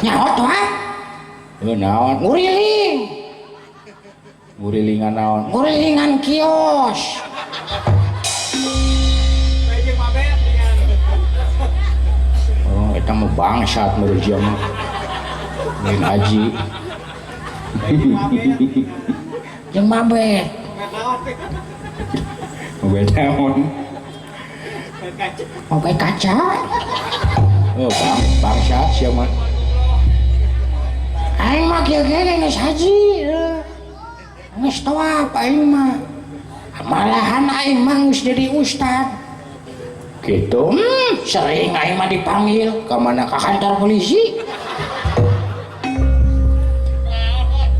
Nyaho tawaf? Heuh naon? Nguriling. Ngurilingan naon? Ngurilingan kios. Oh, eta mah bangsat meureun sia mah. Lain haji. Jeung mabet. Mabet naon? Mabet kaca. Oh, bangsat sia mah. Aing mah kieu ge geus haji. Geus tawaf aing mah. Malahan aing mah geus jadi ustad. Gitu. Sering aing mah dipanggil ka mana, ka kantor polisi.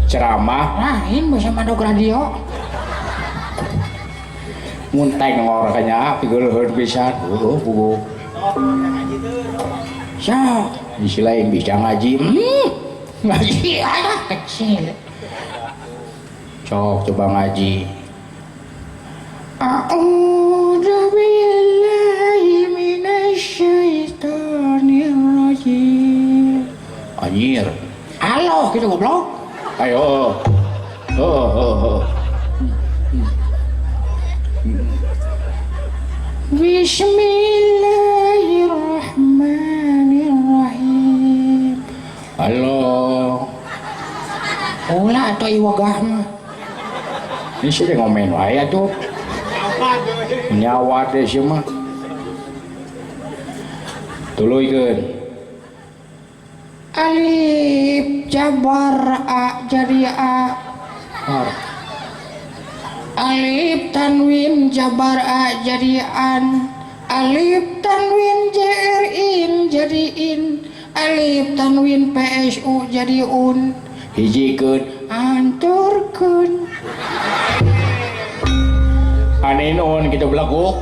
Ceramah lain bisa madog radio. Mun tengor kanya pigeuleun pisan. Heuh puguh. Sok, di lain bisa ngaji. Ngaji anak kecil. Sok coba ngaji. A'udzu billahi minasyaitonir rajim. Anjir. Halo gitu goblok. Ayo. Oh. Bismillahirrahmanirrahim. Halo. Ulah atau iwagah mah. Ini sih ngomen wae atuh. Nyawa teh sia mah. Tuluykeun. Alif jabar a jadi a. Alif tanwin jabar a jadi an. Alif tanwin jr in jadi in. Alif tanwin psu jadi un. Hijikeun anturkeun. Anin un kitu belaguk.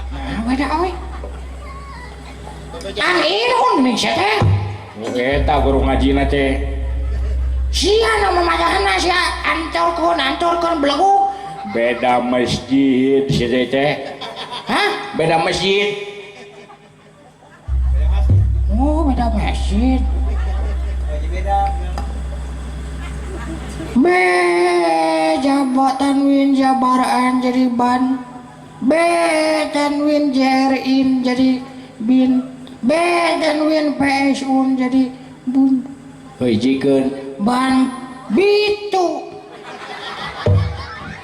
Nah, beda euy. Anin un nih sia teh. Eta guru ngajina teh. Sia nu mamadahna sia anturkeun anturkeun belaguk. Beda masjid sia teh. Hah? Beda masjid. Oh, beda masjid. B jabat tanwin jabaraan jadi ban. B tanwin jrin jadi bin. B tanwin psun jadi bun. Hijikeun ban bitu.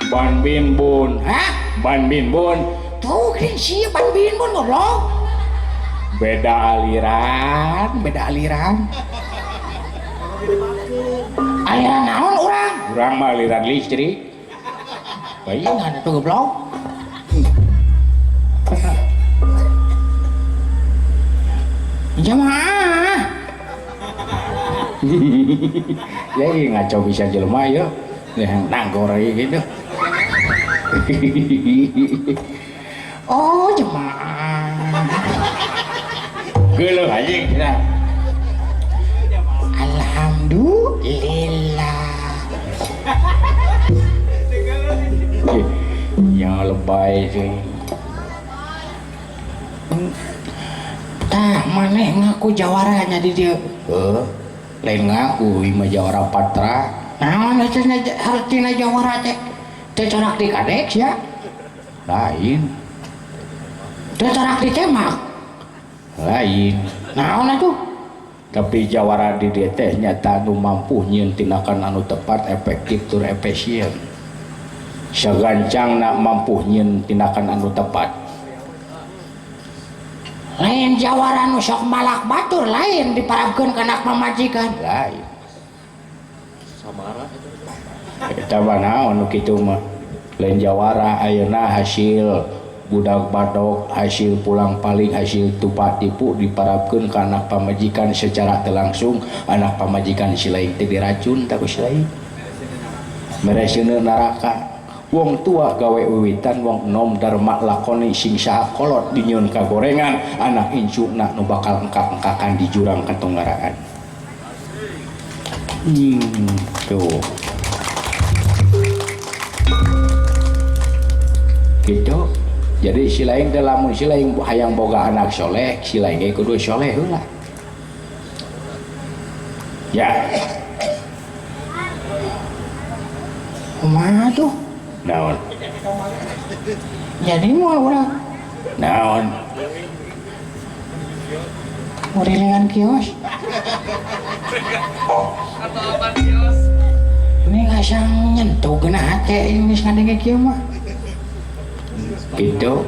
Ban bin bun. Hah? Ban bin bun. Tuh geuning sia ban bin bun goblok. Beda aliran, beda aliran. Aliran naon urang? Urang mah aliran listrik. Bayangan atuh goblok. Jamaah. Ya ngaco bisa jelema ya. Yang nangkor gitu. Oh, jemaah. Geuleuh anjing cenah. Alhamdulillah. Yang lebay sih. Tah maneh ngaku jawaranya di dieu. Heuh. Lain ngaku ieu mah jawara patra. Naon eta hartina jawara teh? Teu corak di kadek sia. Lain. Teu corak di temak. Lain. Naon atuh? Tapi jawara di dieu teh nyata nu mampu nyieun tindakan anu tepat, efektif tur efisien. Sagancangna mampu nyieun tindakan anu tepat. Lain jawara nu sok malak batur lain diparabkeun kana pamajikan. Lain. Samara eta. Eta mah naon nu kitu mah. Lain jawara ayeuna hasil budak badok, hasil pulang paling, hasil tupa tipu diparabkeun ka anak pamajikan secara teu langsung, anak pamajikan si lain teh diracun tah ku si lain. Mereseuneu neraka. Wong tua gawe wiwitan, wong enom dharma lakoni sing saha kolot dinyieun kagorengan, anak incuna nu bakal engkak-engkakan di jurang katunggaraan. Tuh. Gitu. Jadi si lain teh lamun si lain hayang boga anak soleh, si lain ge kudu soleh heula. Ya. Kumaha tuh? Naon? Jadi moal urang. Naon? Ngurilingan kios. Atau apa kios? Ini ngasang nyentuh kena hati ini ngadenge kieu mah. Gitu.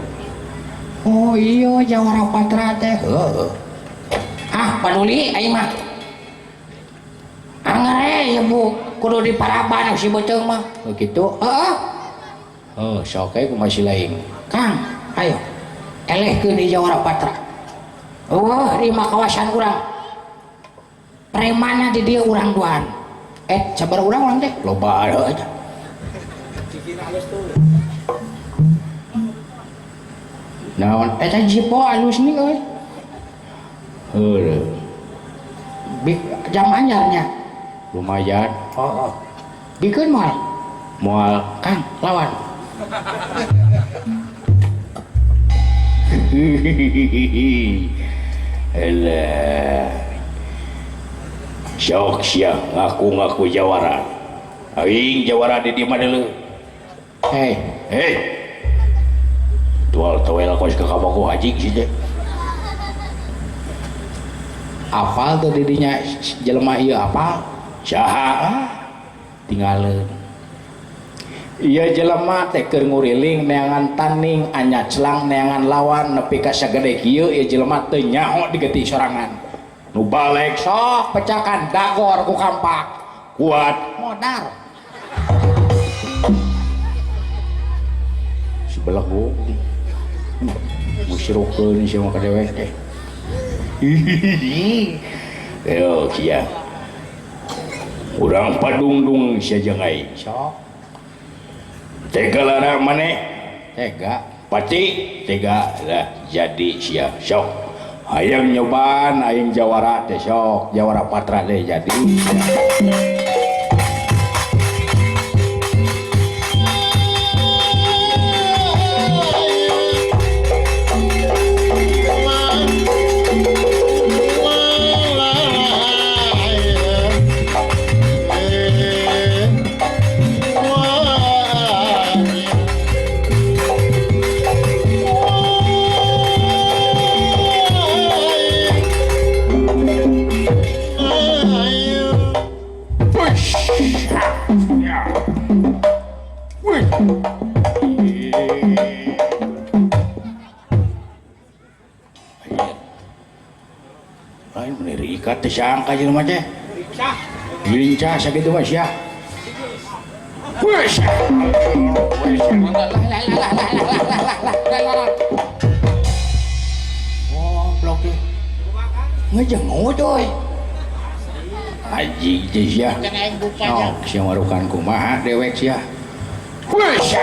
Oh iya Jawara Patra teh. Heeh. Ah, paduli aing mah. Angere ya Bu, kudu diparaban si beuteung mah. Oh gitu. Heeh. Oh, sok we kumaha si lain. Kang, ayo. Elehkeun di Jawara Patra. Oh, di mah kawasan urang. Premana di dieu urang duaan. Sabar urang teh loba heuh eta. Naon eta jipo alus nih euy. Heuh. Jam anyarnya. Lumayan. Heeh. Bikeun moal? Moal. Kang, lawan. Elah. Sok sia ngaku-ngaku jawara. Aing jawara di dieu mah deuleu. Hei, hei. Tual towel kos ka kabogoh anjing si teh. Apal teh didinya jelema ieu apal? Saha? Tinggalin. Ieu jelema teh keur nguriling neangan taning anyaclang neangan lawan nepi ka sagede kieu ieu jelema teu nyaho digetih sorangan. Nu balek sok pecakan dagor ku kampak. Kuat modar. Si belegu. Musyrikeun sia mah ka dewek teh. Yo sia. Urang padungdung sia jeung aing. Sok. Tega lara maneh? Tega. Pati tega lah jadi sia. Sok. Hayang nyobaan aing jawara teh sok, Jawara Patra teh jadi. Sangka jelema teh. Lincah sakitu mah sia. Wes. Goblok teh. Ngejenguk euy. Anjing teh sia. Sok sia marukan kumaha dewek sia. Wes.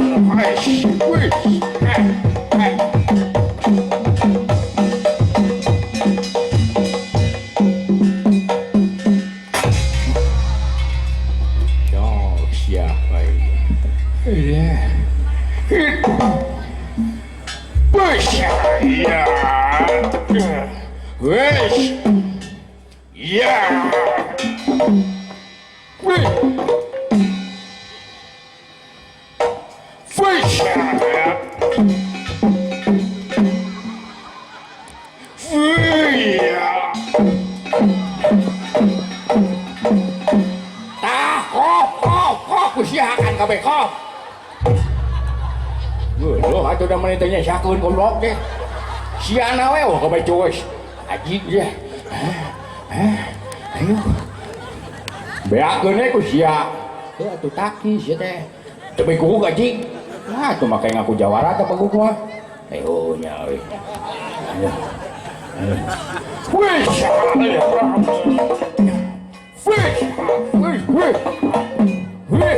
Wes. Wes. Sakeun goblok teh. Siana we oh kabeh cues. Anjing teh. Ayo. Beakeun we ku sia. Teu atuh taki sia teh. Teu bae anjing. Lah atuh make ngaku jawara teh peguk mah. Ayo nya euy. Wih. Wih. Wih. Wih. Wih.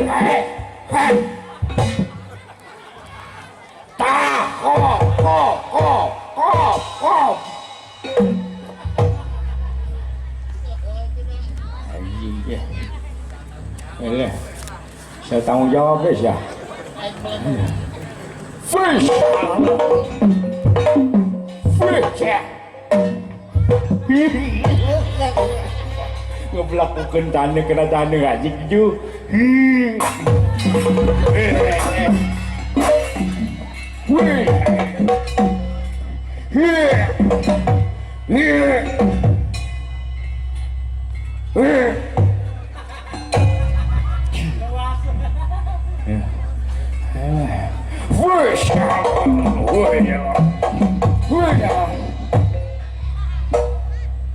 Kop. Anjing ya. Ini saya tanggung jawab guys ya. Fish. Fish. Ngebelakukeun taneuh kena taneuh anjing ju.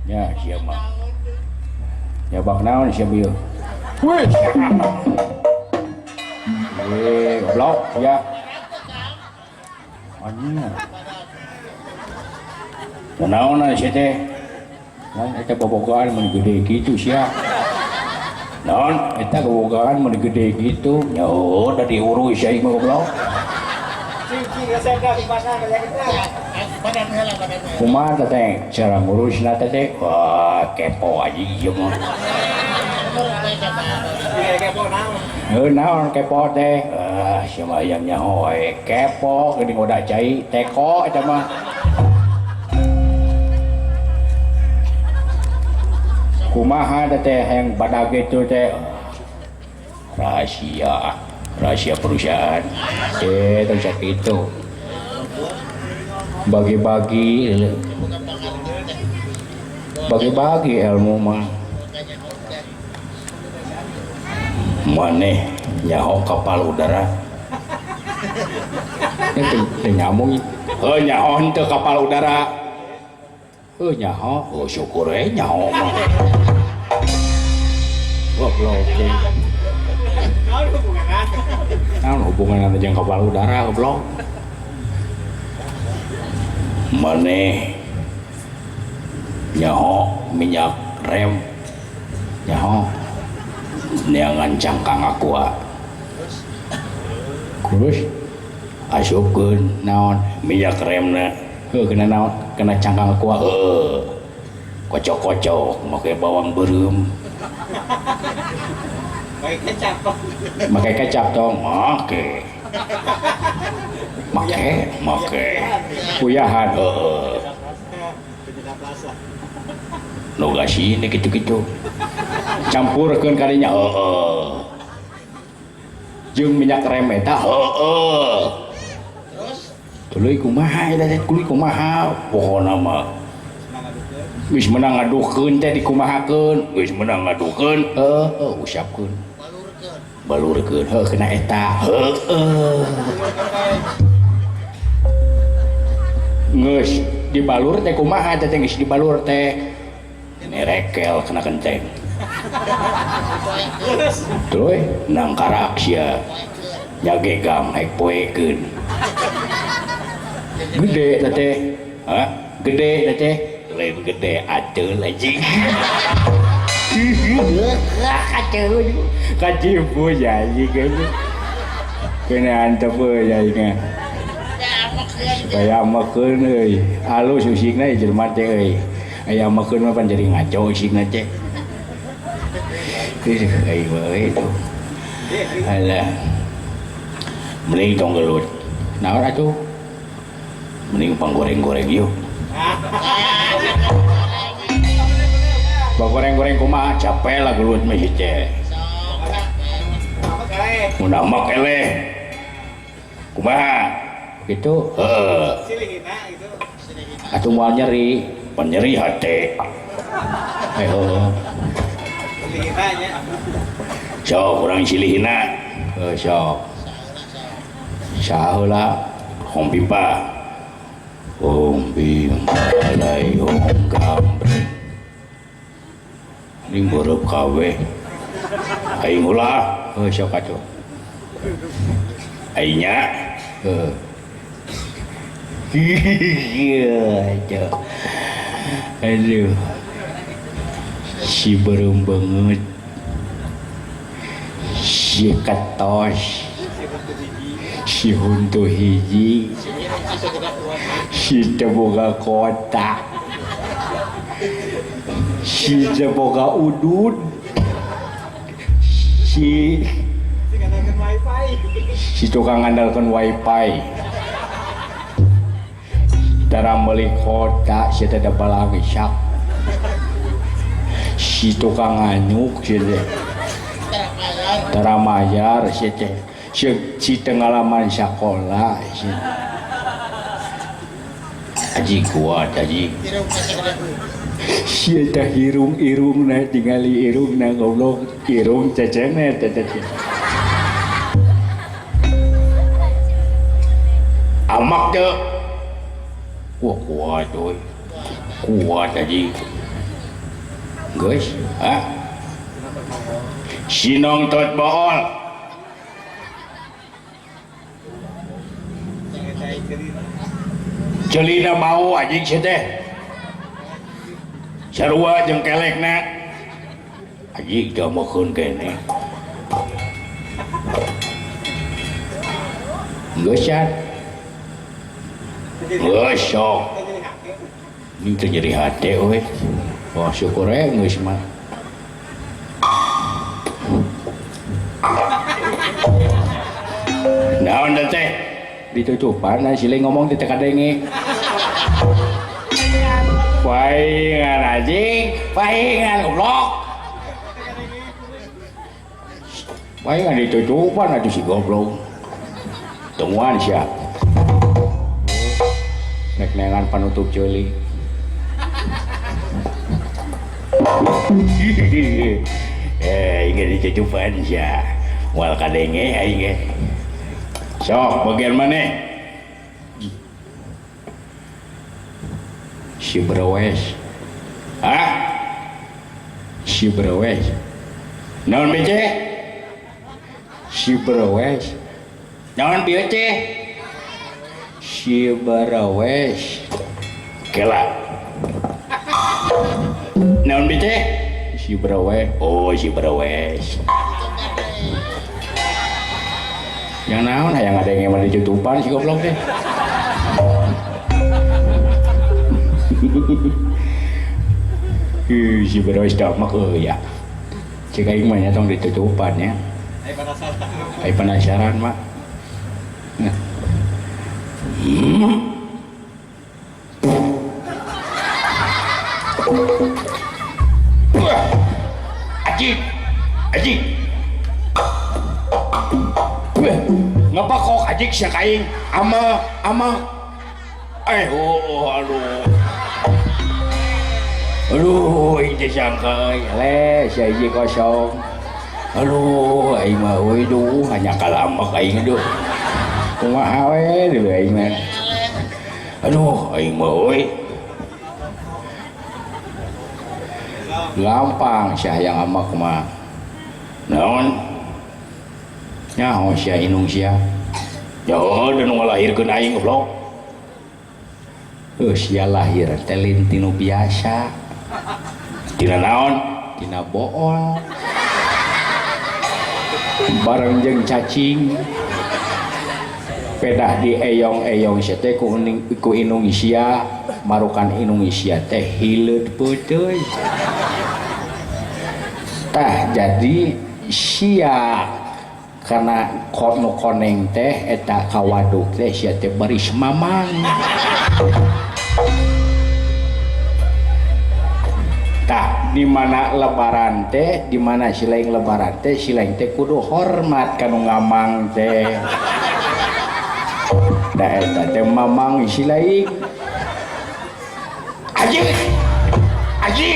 Ya, siapa? Ya bak naon siapa ieu? Eh, goblok ya. Anjing. Naon sia teh? Naon eta bobogohan mun gede kitu sia. Naon eta bobogohan mun gede kitu? Nya oh, da diurus sia mah goblok. Kumaha teh cara ngurusna teh? Wah, kepo aja ieu mah. Heuh naon kepo teh? Ah, sia mah hayang nyaho we kepo geuning udah cai teko eta mah. Kumaha teh hayang badag kitu teh? Rahasia, rahasia perusahaan. Terus itu. Bagi-bagi bagi-bagi ilmu mah. Maneh nyaho kapal udara. Ini teu nyambung. Heuh nyaho henteu kapal udara. Heuh nyaho, oh syukur we nyaho mah. Goblok. Naon hubunganna jeung kapal udara goblok? Maneh nyaho minyak rem nyaho neangan cangkang aqua kurus asupkeun naon minyak remna heuh kena naon kena cangkang aqua heuh kocok-kocok make bawang beureum make kecap make kecap tong make make make kuyahan heuh nu gasine kitu-kitu campurkeun kadinya heuh jeung minyak rem eta heuh terus tuluy kumaha eta teh tuluy kumaha pokona mah geus meunang ngadukeun teh dikumahakeun geus meunang ngadukeun heuh usapkeun balurkeun heuh kena eta heuh geus dibalur teh kumaha teh geus dibalur teh nerekel kena kenteng tuluy nangkarak sia nyagegang hek poekeun gede teh teh hah gede teh teh lain gede ateul anjing kacau kacipu ya anjing kena antep euy aing supaya makeun euy alus usikna jelema teh euy aya makeun mah pan jadi ngaco usikna teh aing mah euy alah mending tong gelut naon atuh mending panggoreng-goreng yuk panggoreng-goreng kumaha capek lah gelut mah ieu teh mun amak eleh kumaha gitu heeh atuh moal nyeri pan nyeri hate heuh sok urang silihina heuh sok saha heula Hong Pipa Hong Bimpa lai hong gambreng ning beureub kabeh aing ulah heuh sok atuh aing nya heuh iya aduh si beureum beungeut si ketos si huntu hiji si teu boga kotak si teu boga udud si tukang ngandalkeun wifi tara meuli kota si teh da balangsak Si tukang anyuk si teh. Tara mayar si teh. Si pengalaman sekolah si. Aji kuat aji. Si teh irung-irungna tingali irungna goblok irung cecengna teh teh. Amak teh. Wah kuat euy. Kuat aji. Geus, ha? Sinong tot bool. Celina bau anjing sia teh. Sarua jeung kelekna. Anjing teu meukeun keneh. Geus sia. Geus sok. Ini teu nyeri hate euy. Wah syukur we geus mah. Naon teh? Ditutupan nah silih ngomong teh kadenge. Paingan anjing, paingan goblok. Paingan ditutupan atuh si goblok. Temuan sia. Nek neangan panutup ceuli. Ingin ditutupan sia. Moal kadenge aing ge. Sok bagian mana? Si Brewes. Hah? Si Brewes. Naon bece? Si Brewes. Naon bece? Si Brewes. Kela. Naon bece? Si Brewes. Oh, si Brewes. Yang naon hayang ada yang emang ditutupan si goblok teh. Ih, si Brewes damak euy ya. Cek aing mah nya tong ditutupan ya. Ai penasaran mah. Aji, aji. Ngepakok ajik sia ka aing ama ama oh aduh aduh aing teh sangka euy le sia hiji kosong aduh aing mah euy duh hanya kalamak aing duh kumaha we deui aing mah aduh aing mah euy gampang sia hayang amak mah naon nyaho sia inung sia nyaho dan ngalahirkeun aing goblok heuh sia lahir teh lain tinu biasa tina naon tina bool bareng jeung cacing pedah di eyong-eyong sia teh ku inung sia marukan inung sia teh hileud peuteui tah jadi sia karena kono koneng teh eta kawaduk teh sia teh baris mamang tah di mana lebaran teh di mana silaing lebaran teh silaing teh kudu hormat kanu ngamang teh da eta teh mamang silaing aji aji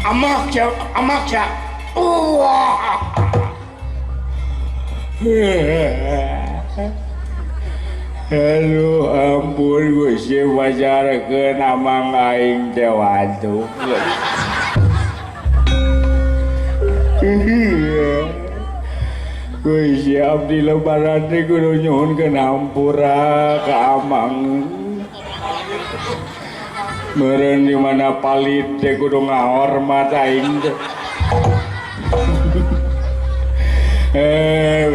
amak sia amak sia wah. Aduh ampun Gusti pacarkeun amang aing teh waduh. Gusti abdi lebaran teh kudu nyuhunkeun hampura ka amang. Meureun di mana palit teh kudu ngahormat aing teh.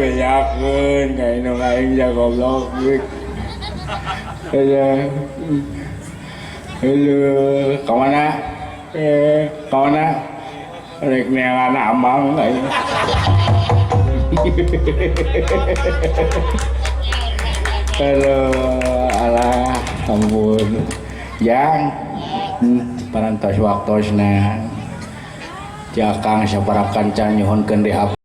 Bejakeun ka indung aing ja goblok. Halo, ka mana? Ka mana? Rek neangan amang aing. Halo, alah ampun. Yang parantos waktosna. Ti Akang sapara kanca nyuhunkeun.